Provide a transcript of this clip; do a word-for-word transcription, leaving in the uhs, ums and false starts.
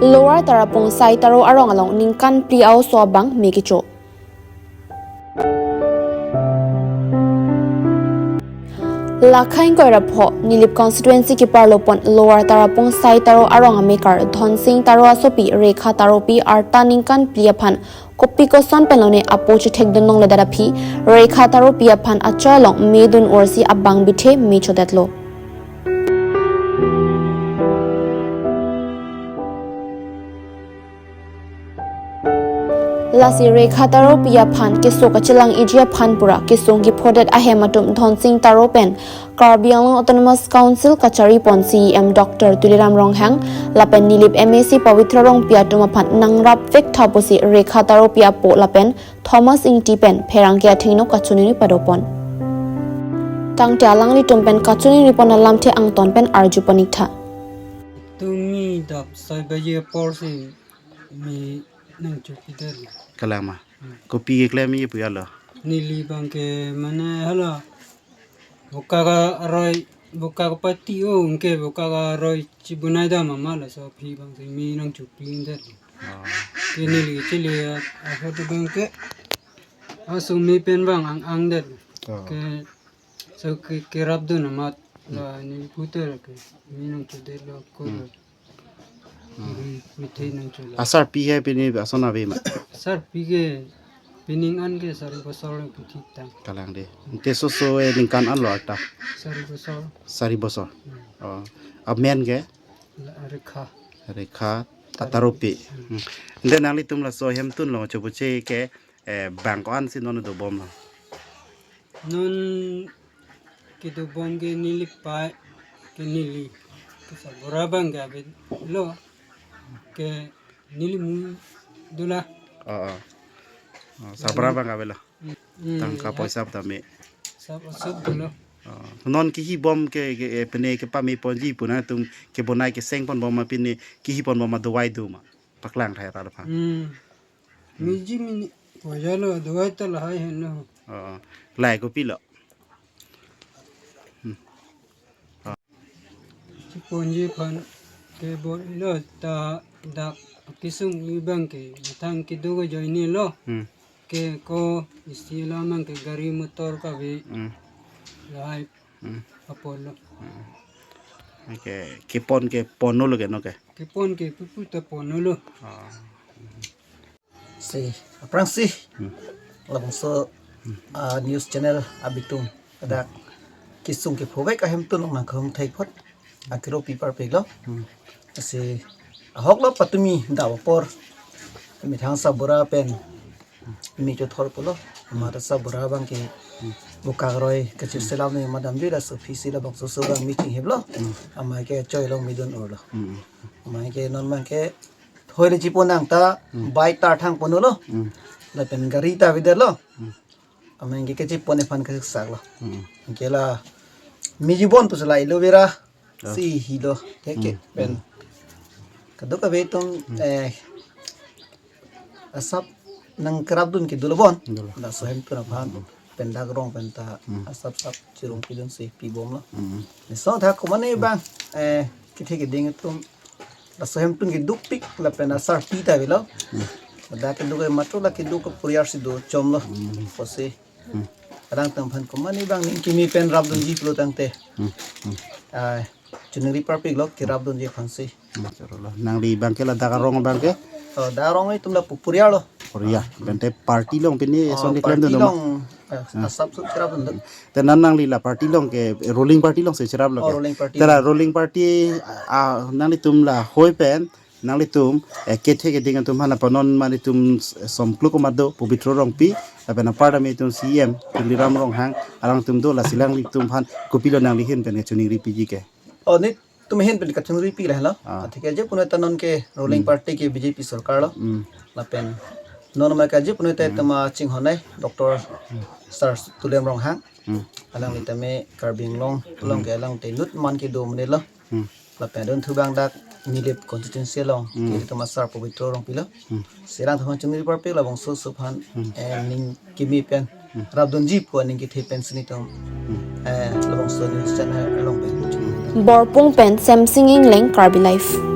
Lower Tarapung Sai Taro arong along ningkan phli a-oso abang me kecho. Lakha ingkoi ra pho, Nilip constituency keparlo pon Lower Tarapung Sai Taro arong amekar Dhonsing Taro asopi Rekha Taropi arta ningkan phli aphan kopi koson pen lone apo chethekdun longle dak aphi, Rekha Taropi aphan achoi along medun orsi abang bithe me chodetlo. Lasi Rekha Taropi aphan keso kachelang-iji aphan pura kesung kephodet ahem atum Dhonsing Taro pen Karbi Anglong Autonomous Council kachari pon C E M Doctor Tuliram Ronghang lapen Nilip M A C Pabitra Rongpi atum aphan nangrap vek tha pusi Rekha Taropi apo lapen Thomas Ingti pen pherangke athengno kachiningri pado pon. Tangte alanglitum pen kachiningri pon alamthe angton pen arju pon ik tha. Tumi dap sai baje apor si me nangchokidetlo. Kalang ma? Hmm. Kopi keklem-i pu ya lo? Neli abang ke mane hala boka aroi, boka kapati o, anke boka aroi chibunai dam ma laso aphi abang si me nangchokidetlo. Oh. Ke neli chele a, aphoto abang ke aso me pen abang ang-angdetlo. Oh. Ke so ke, kerapdun amat la neli puter ke me nangchodetlo ko. Hmm. Hmm. Mithe nangcholo. Asarpi he pini ason ave ma? Asarpi ke pining an ke sari bosor ke thik tang. Kalang de. Te soso e ningkan an lo arta? Sari bosor. Sari bosor. Hmm. Oh. Amen ke? La Rekha. Rekha Taropi. Hmm. Hmm. Ante nanglitum laso ahemtun along chobuche ke, eh, bang ko-an si non dobom lo? Non kedobom ke neli pai ke neli ke sabura abang ke avelo ke neli mu dola. Oh, oh. Oh, sabura abang avelo. Hmm, tangka ya. Poisa tame. Sab, sab dolo. Oh, non kehi bom ke, ke, eh, pine kepame ponji pu nangtum kebonai keseng pon bom ma pine kehi pon bom ma dovai do ma? Paklang thai ra lo pha. Hmm. Miji mini poisa lo dovai ta lahai henlo. Oh, lahai kopilo? Hmm. Chiponji aphan kebor lo ta dak kesung abang ke mathang kedo ajoine lo. Hmm. Ke ko isi alam abang ke gari motor kave. Hmm. Lahai. Hmm. Apor lo. Hmm. Oke, kepon ke pon lo ke no ke? Kepon ke pupu ta pon lo. Ah. Si, aphrangsi. Hmm. Labangso, ah, news channel abitum dak kesung kephovek ahemtun along nangkehumthek apot akiro pi parpik lo. Hmm. Si ahok lo patumi dap apor methang sabura pen me chothor pulo. Amat sabura abang ke boka aroi kachir selam ne madam jui laso aphi si labangso oso abang me chinghip lo. Hmm. Amei ke choi along medun orlo. Hmm. Amei ke non abang ke thoi le chipon nang ta, hmm, bike ta thang pon lo. Hmm. Lapen gari ta avedetlo. Hmm. Amei ke kechipon aphan kesak lo. Hmm. Ke la miji bon pusi la aloe vera, ah, si hilo. Ke ke, hmm, pen. Hmm. Kadokave atum, hmm, eh, asap nangkerapdun kedo lo bon. Dolo. Laso ahemtun aphan. Hmm. Pen dak rong pen ta, hmm, asap sap chirong pidun si pibom lo. Hmm. Laso athak komane, hmm, abang, eh, kethe keding atum laso ahemtun kedukpik lapen asarpi ta avelo. Hmm. Dak keduk ke matro la keduk ke puriar si do chomlo. Hmm. Pusi. Hmm. Alangtum aphan komane abang ning kimi pen rapdunji pulo tangte. Hmm. Hmm. Ah, chiningri parpik lo kerapdunji aphan si. Hmm, choro lo. Nangli abang ke la dak arong abang ke? Oh, dak arong itum la pu-, puriar lo. Puriar. Ah. Pen te party along pini, oh, eson declare party dun along, eh, ah, asap sut kerapdun lo. Te non nangli la party along ke, ruling party along si cherap lo ke? Oh, ruling party. Te la ruling party, ah, nanglitum lahai pen nanglitum, eh, kethe keding atum aphan apot non mane itum s-, somkluk komat do, Pabitra Rongpi, lapen apar tame itum C E M Tuliram Ronghang, alangtum do, lasi alanglitum aphan kopilo nangli ahin pen kachiningri piji ke? Oh, netum ahin pen kachiningri pi lahelo. Ah. Atheke je punoi ta non ke ruling, hmm, party ke B J P sorkar lo. Hmm. Lapen non ma ke je punoi ta, hmm, itum achinghon ai Doctor, hmm, Sir Tuliram Ronghang. Hmm. Alangli tame Karbi Anglong, hmm, along ke alangli inut man kedo amonit lo. Hmm. Lapen adunthu abang dak Nilip constituency along, hmm, ke itum asar Pabitra Rongpi lo. Hmm. Si alangtum aphan chiningri parpik labangso oso aphan, hmm, eh, ning kimi pen, hmm, rapdunji pu aning kethe pensi netum, hmm, eh, labangso news channel along pen. Borpung pen Semsing Ingleng, Karbi Live.